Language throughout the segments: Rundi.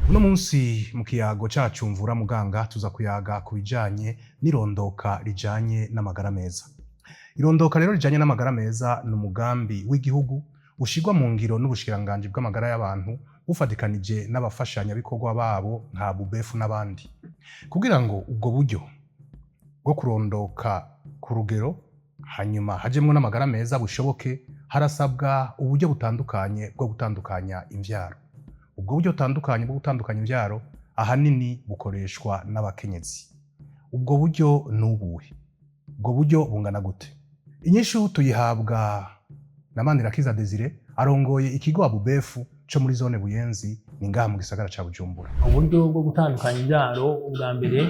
Uno munsi mu kiyago cacu mvura muganga tuza kuyaga ku bijanye n'irondoka rijanye n'amagara meza. Irondoka rero rijanye n'amagara meza ni umugambi w'igihugu ushirwa mu ngiro n'ubushikiranganji bw'amagara y'abantu bufatikanije n'abafashanyabikorwa babo nka Bubefu n'abandi. Kugira ngo ubwo buryo bwo kurondoka ku rugero hanyuma hajemwo n'amagara meza bushoboke, harasabwa uburyo butandukanye bwo gutandukanya imvyaro. Ubwo buryo butandukanye bwo gutandukanya imvyaro ahanini bukoreshwa n'abakenyezi. Ubwo buryo ni ubuhe? Ubwo buryo bungana gute? Inyishu tuyihabwa na Manirakiza Desire, arongoye ikigo Abubefu co muri zone Buyenzi, ni ngaha mu gisagara ca Bujumbura. Uburyo bwo gutandukanya imbyaro, ubwa mbere,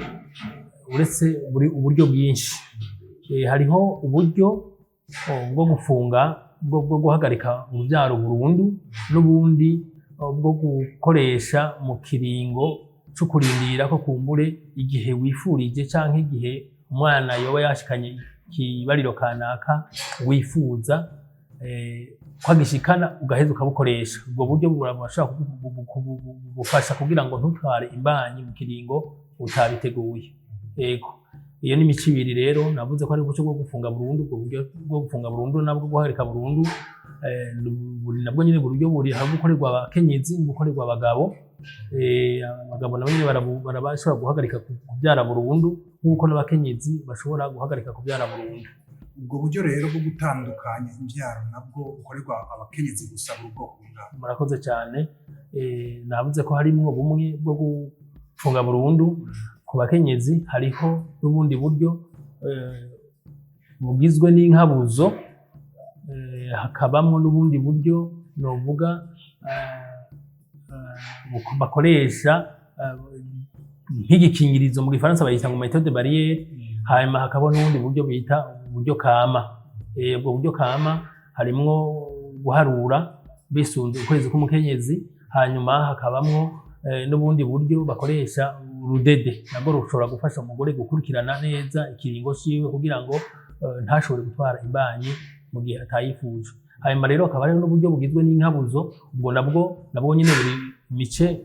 uretse buri uburyo bwinshi, hariho uburyo bwo gufunga, bwo guhagarika urubyaro burundu, n'ubundi bwo gukoresha mu kiringo co kurindira ko kumbure igihe wifurije canke igihe umwana yoba yashikanye ikibariro kanaka wifuza ko agishikana, ugaheza ukabukoresha. Ubwo buryo burashobora kugufasha kugira ngo ntutware imbanyi mu kiringo utabiteguye. Yego, iyo ni imico ibiri rero. Navuze ko ari uburyo bwo gufunga burundu. Ubwo buryo bwo gufunga burundu nabwo guhagarika burundu, buri nabwo nyine buryo buri hari gukorerwa abakenyezi n'gukorerwa abagabo. Abagabo nabo nyine barabashobora guhagarika kubyara burundu nk'uko n'abakenyezi bashobora guhagarika kubyara burundu. Ubwo buryo rero bwo gutandukanya imvyaro nabwo bukorerwa abakenyezi gusa, buri ubwoko bungana? Murakoze cyane. Navuze ko harimwo bumwe bwo gufunga burundu ku bakenyezi, hariho n'ubundi buryo bugizwe n'inkabuzo, hakabamwo n'ubundi buryo novuga bakoresha nk'igikingirizo, mu gifaransa bayita ngo méthode barrière. Hanyuma hakaba n'ubundi buryo bita uburyo kama. Ubwo buryo kama harimwo guharura bisunze ukwezi k'umukenyezi, hanyuma hakabamwo n'ubundi buryo bakoresha urudede, nabwo rushobora gufasha umugore gukurikirana neza ikiringo ciwe kugira ngo ntashobore gutwara imbanyi mu gihe atayifuje. Hanyuma rero hakaba hariho n'uburyo bugizwe n'inkabuzo. Ubwo nabwo nyine buri mice,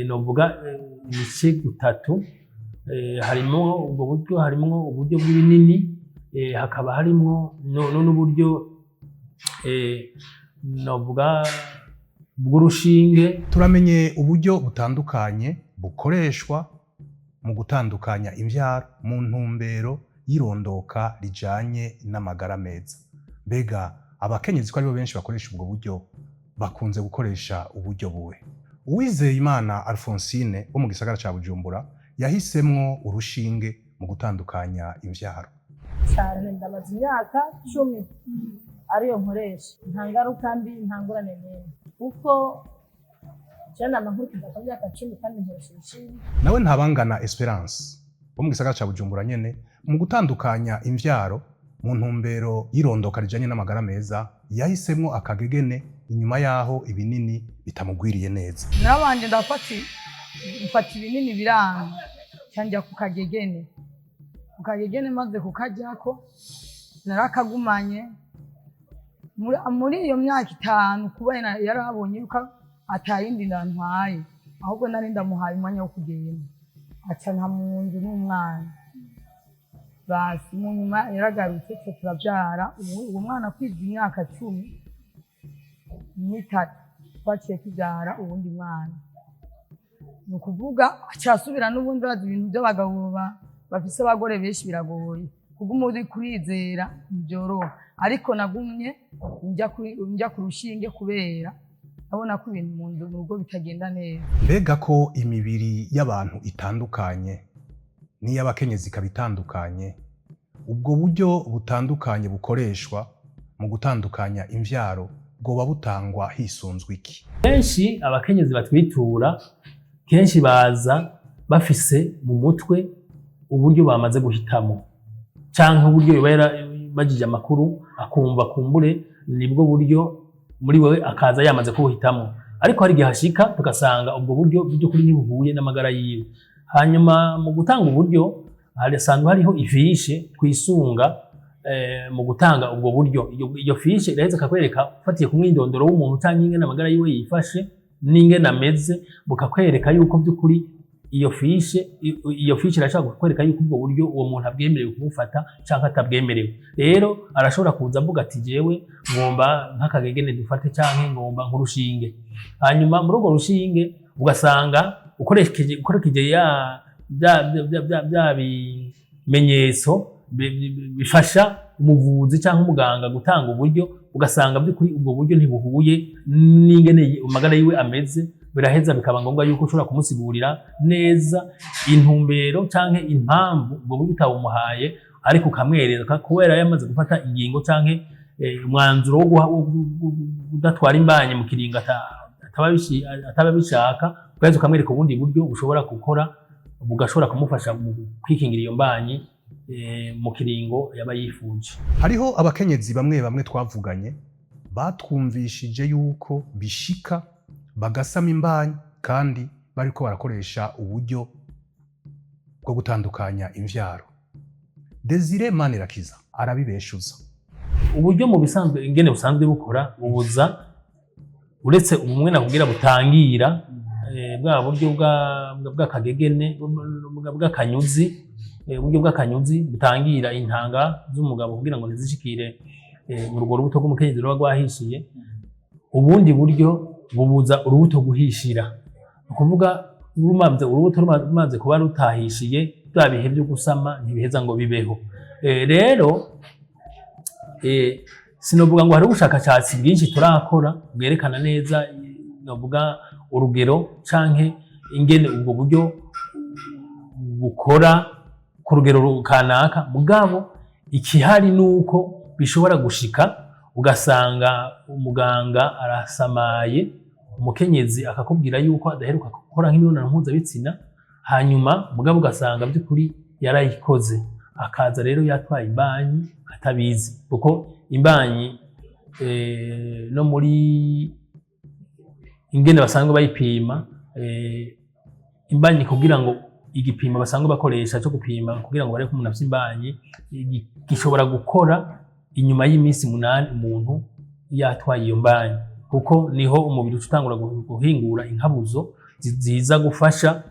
novuga imice gutatu. Harimwo ubwo buryo, harimwo uburyo bw'ibinini, hakaba harimwo n'uburyo novuga bw'urushinge. Turamenye uburyo butandukanye bukoreshwa mu gutandukanya imvyaro mu ntumbero y'irondoka rijanye n'amagara meza. Mbega abakenyezi ko aribo benshi bakoresha ubwo buryo, bakunze gukoresha uburyo buhe? Uwizeyimana Alphonsine wo mu gisagara ca Bujumbura yahisemwo urushinge mu gutandukanya imvyaro. Cyane, ndamaze imyaka 10 ariyo nkoresha, nta ngaruka mbi, nta ngorane n'imwe, kuko jewe nama nkurikiza ku myaka 10 kandi nkoresha urushinge. Nawe Ntabangana Esperance wo mu gisagara ca Bujumbura nyene, mu gutandukanya imvyaro mu ntumbero y'irondoka rijanye n'amagara meza, yahisemwo akagegene inyuma yaho ibinini bitamugwiriye neza. Narabanje ndafata, mfata ibinini biranga, njya ku kagegene. Ku kagegene maze kukajyako narakagumanye muri iyo myaka 5, kubera yarabonye yuko atayindi ndantwaye, ahubwo nari ndamuhaye umwanya wo kugenda, aca nta mu nzu n'umwana. Basi mu nyuma yaragarutse, twe turabyara. Ubu uwo mwana kwiga imyaka 13 twaciye tubyara uwundi mwana. Ni ukuvuga acasubira n'ubundi. Urazi ibintu by'abagabo bafise abagore benshi biragoye kuguma uri kurizera, ntibyoroha. Ariko nagumye njya ku rushinge kubera ndabona ko ibintu mu nzu, mu rugo bitagenda neza. Mbega ko imibiri y'abantu itandukanye, n'iy'abakenyezi ikaba itandukanye, ubwo buryo butandukanye bukoreshwa mu gutandukanya imvyaro bwoba butangwa hisunzwe iki? Kenshi abakenyezi batwitura kenshi baza bafise mu mutwe uburyo bamaze guhitamo, canke uburyo yoba yarabajije amakuru, akumva kumbure nibwo buryo muri wewe, akaza yamaze kubuhitamo. Ariko hari igihe hashika tugasanga ubwo buryo by'ukuri ntibuhuye n'amagara yiwe. Hanyuma mu gutanga uburyo hasanzwe hariho ifishe twisunga mu gutanga ubwo buryo. Iyo fiche iraheza ikakwereka, ufatiye ku mwidondoro w'umuntu canke ingene amagara yiwe yifashe. n'ingene ameze, bukakwereka yuko by'ukuri iyo fiche irashobora kukwereka yuko ubwo buryo uwo muntu abwemerewe kubufata canke atabwemerewe. Rero arashobora kuza avuga ati: "Jewe ngomba nk'akagegene dufate, canke ngomba nk'urushinge." Hanyuma muri urwo rushinge ugasanga ukoresheje ya bya bya bya bya bimenyetso bifasha umuvuzi cyangwa umuganga gutanga uburyo, ugasanga by'ukuri ubwo buryo ntibuhuye n'ingene amagara yiwe ameze. Biraheza bikaba ngombwa yuko ushobora kumusigurira neza intumbero canke impamvu ubwo buryo utabumuhaye, ariko ukamwereka kubera yamaze gufata ingingo canke umwanzuro wo kudatwara imbanyi mu kiringo ataba abishaka, ugaheza ukamwereka ubundi buryo bushobora gukora, bugashobora kumufasha mu kwikingira iyo mbanyi mu kiringo yaba yifuje. Hariho abakenyezi bamwe bamwe twavuganye batwumvishije yuko bishika bagasama imbanyi kandi bariko barakoresha uburyo bwo gutandukanya imvyaro. Desire Manirakiza arabibeshuza. Uburyo mu bisanzwe ingene busanzwe bukora, bubuza uretse ubumwe nakubwira butangira bwa buryo bw'akagegene, bw'akanyuzi, uburyo bw'akanyuzi butangira intanga z'umugabo kugira ngo ntizishikire urwo rubuto rw'umukenyezi ruba rwahishiye. Ubundi buryo bubuza urubuto guhishira, ni ukuvuga rumaze urubuto rumaze kuba rutahishiye, bya bihe byo gusama ntibiheza ngo bibeho. Rero sinovuga ngo hari ubushakashatsi bwinshi turakora bwerekana neza, novuga urugero canke ingene ubwo buryo bukora ku rugero kanaka. Mugabo ikihari nuko bishobora gushika ugasanga umuganga arasamaye, umukenyezi akakubwira yuko adaheruka gukora nk'imibonano mpuzabitsina, hanyuma mugabo ugasanga by'ukuri yarayikoze, akaza rero yatwaye imbanyi atabizi, kuko imbanyi no muri ingene basanzwe bayipima, imbanyi kugira ngo igipimo basanzwe bakoresha cyo gupima kugira ngo barebe ko umuntu afite imbanyi gishobora gukora inyuma y'iminsi 8 umuntu yatwaye iyo mbanyi, kuko niho umubiri uca utangura guhingura inkabuzo ziza gufasha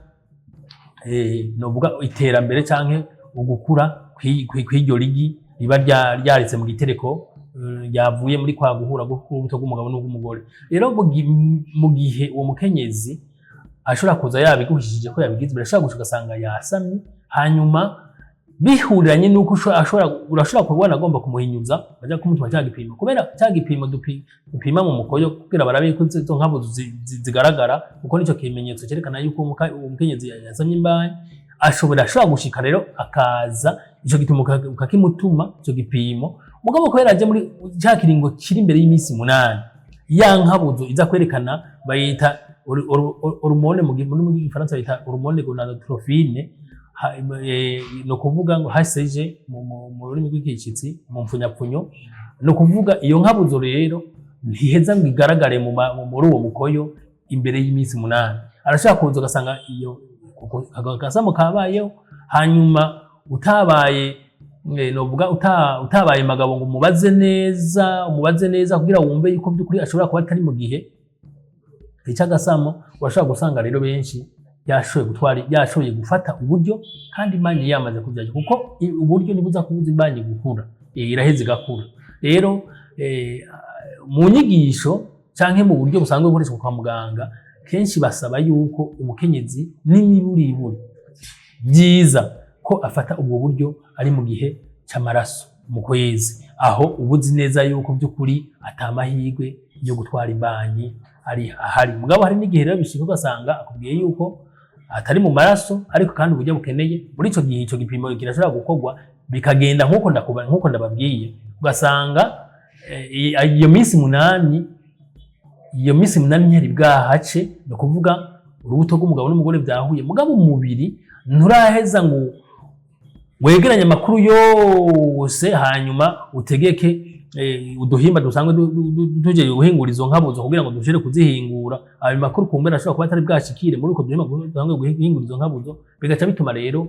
novuga iterambere canke ugukura kw'iryo rigi riba ryaritse mu gitereko, ryavuye muri kwa guhura k'urubuto rw'umugabo n'urw'umugore. Rero mu gihe uwo mukenyezi ashobora kuza yabiguhishije ko yabigize, birashobora gushika ugasanga yasamye, hanyuma bihuriranye n'uko urashobora kubona agomba kumuhinyuza, baja kumutuma cya gipimo, kubera cya gipimo dupima mu mukoyo kugira barabe ko izo nkabuzo zigaragara, kuko nico kimenyetso cyerekana yuko umukenyezi yasamye imbanyi. Ashobora gushika rero akaza ico gipimo ukakimutuma ico gipimo, mugabo kubera aje muri cya kiringo kiri imbere y'iminsi 8, ya nkabuzo iza kwerekana bayita hormone mu rurimi rw'igifaransa bayita hormone gonadotrophine, ni ukuvuga ngo HCG mu rurimi rw'ikicitsi mu mfunyapfunyo. Ni ukuvuga iyo nkabuzo rero ntiheza ngo igaragare muri uwo mukoyo imbere y'iminsi 8. Arashaka kuza ugasanga iyo agasamo kabayeho, hanyuma utabaye novuga utabaye magabo ngo umubaze neza kugira wumve yuko by'ukuri ashobora kuba atari mu gihe icy'agasamo. Urashobora gusanga rero benshi yashoboye gutwara, yashoboye gufata uburyo kandi imbanyi yamaze kubyajya, kuko uburyo ntibuza kubuza imbanyi gukura, iraheza igakura. Rero mu nyigisho canke mu buryo busanzwe bukoreshwa kwa muganga, kenshi basaba yuko umukenyezi n'imiburiburi byiza ko afata ubwo buryo ari mu gihe c'amaraso mu kwezi, aho ubuzi neza yuko by'ukuri atamahirwe yo gutwara imbanyi ari ahari. Mugabo hari n'igihe rero bishika ugasanga akubwiye yuko atari mu maraso, ariko kandi uburyo bukeneye. Muri ico gihe ico gipimo kirashobora gukorwa, bikagenda nkuko ndababwiye, ugasanga iyo minsi 8 ntiyari bwahace. Ni ukuvuga urubuto rw'umugabo n'umugore byahuye, mugabo umubiri nturaheza ngo wegeranye amakuru yose, hanyuma utegeke uduhimba dusanzwe tugiye guhingura izo nkabuzo kugira ngo dushobore kuzihingura. Ayo makuru kumbera ashobora kuba atari bwashikire muri utwo duhimba dusanzwe guhingura izo nkabuzo, bigaca bituma rero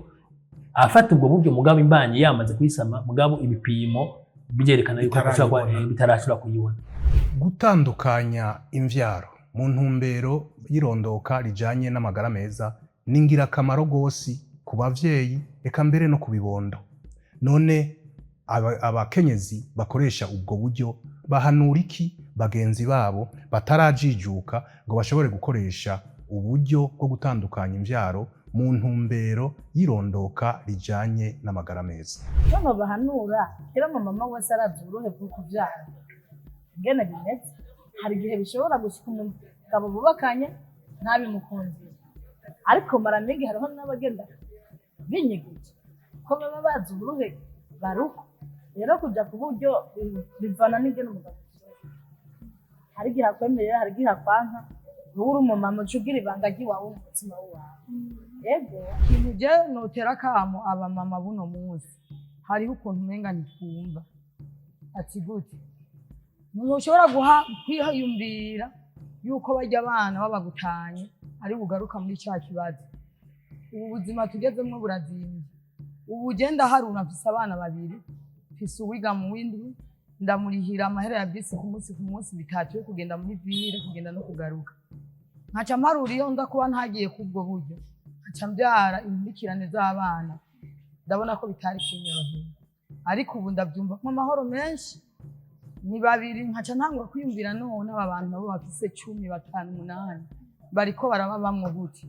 afata ubwo buryo, mugabo imbanyi yamaze kuyisama, mugabo ibipimo byerekana yuko ashobora kuba Bitarayibona. bitarashobora kuyibona. Gutandukanya imvyaro. mu ntumbero y'irondoka rijanye n'amagara meza ni ingirakamaro rwose ku bavyeyi, eka mbere no ku bibondo. None abakenyezi bakoresha ubwo buryo bahanura iki bagenzi babo batarajijuka ngo bashobore gukoresha uburyo bwo gutandukanya imvyaro mu ntumbero y'irondoka rijanye n'amagara meza? Icyo bahanura kera, mama wese arazi uburuhe bwo kubyara ingene bimeze. Hari igihe bishobora gushika umugabo bubakanye ntabimukunzire, ariko mara mingi hariho n'abagenda binyigije ko baba bazi uburuhe baruha. Rero kuja ku buryo bivana n'ingene umugabo ashoboye. Hari igihe akwemerera, hari igihe akwanka. Wowe uri umumama, uca ugira ibanga ry'iwawe mu mutima wawe, yego. Ikintu je notera akamo abamama buno munsi, hariho ukuntu umenga ntitwumva. Ati gute ntushobora guha kwiyumvira yuko barya abana babagutanye ari bugaruka muri cya kibazo? Ubu buzima tugezemwo burazimvye. Ubu je ndaharura, mfise abana babiri, mfise uwiga mu w'indwi, ndamurihira amahera ya bisi ku munsi ku munsi, 3 yo kugenda muri ville, kugenda no kugaruka. Nkaca mparura iyo nza kuba ntagiye kubwo buryo, nkaca mbyara inkurikirane z'abana, ndabona ko bitari kunyorohera. Ariko ubu ndabyumva amahoro menshi, ni babiri. Nkaca ntangura kwiyumvira: none aba bantu nabo bafise 10, 5, 8, bariko baraba bamwo gute?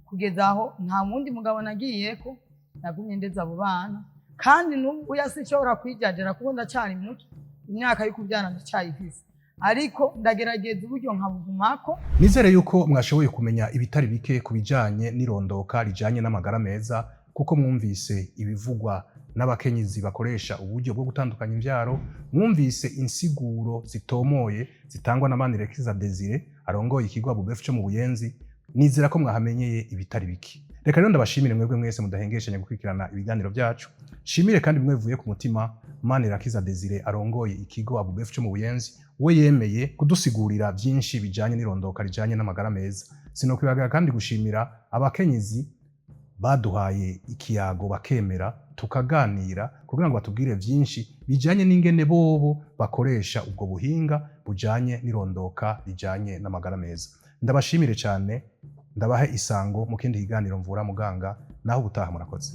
Kugeza aho nta wundi mugabo nagiyeko, nagumye ndeze abo bana. Kandi n'ubu uya sinshobora kwijajara kuko ndacari muto, imyaka yo kubyara ndacyayifise, ariko ndagerageza uburyo nkabugumako. Nizere yuko mwashoboye kumenya ibitari bike ku bijanye n'irondoka rijanye n'amagara meza, kuko mwumvise ibivugwa n'abakenyezi bakoresha uburyo bwo gutandukanya imvyaro, mwumvise insiguro zitomoye zitangwa na Manirakiza Desire arongoye ikigo Abubefu co mu Buyenzi. Nizera ko mwahamenyeye ibitari bike. Reka rero ndabashimire mwebwe mwese mudahengeshanya gukurikirana ibiganiro byacu. Shimire kandi bimwe bivuye ku mutima Manirakiza Desire arongoye ikigo Abubefu co mu Buyenzi, we yemeye kudusigurira byinshi bijanye n'irondoka rijanye n'amagara meza. Sinokwibagira kandi gushimira abakenyezi baduhaye ikiyago, bakemera tukaganira kugira ngo batubwire byinshi bijanye n'ingene bobo bakoresha ubwo buhinga bujanye n'irondoka rijanye n'amagara meza. Ndabashimire cyane, ndabahe isango mu kindi kiganiro Mvura Muganga. Naho ubutaha, murakoze.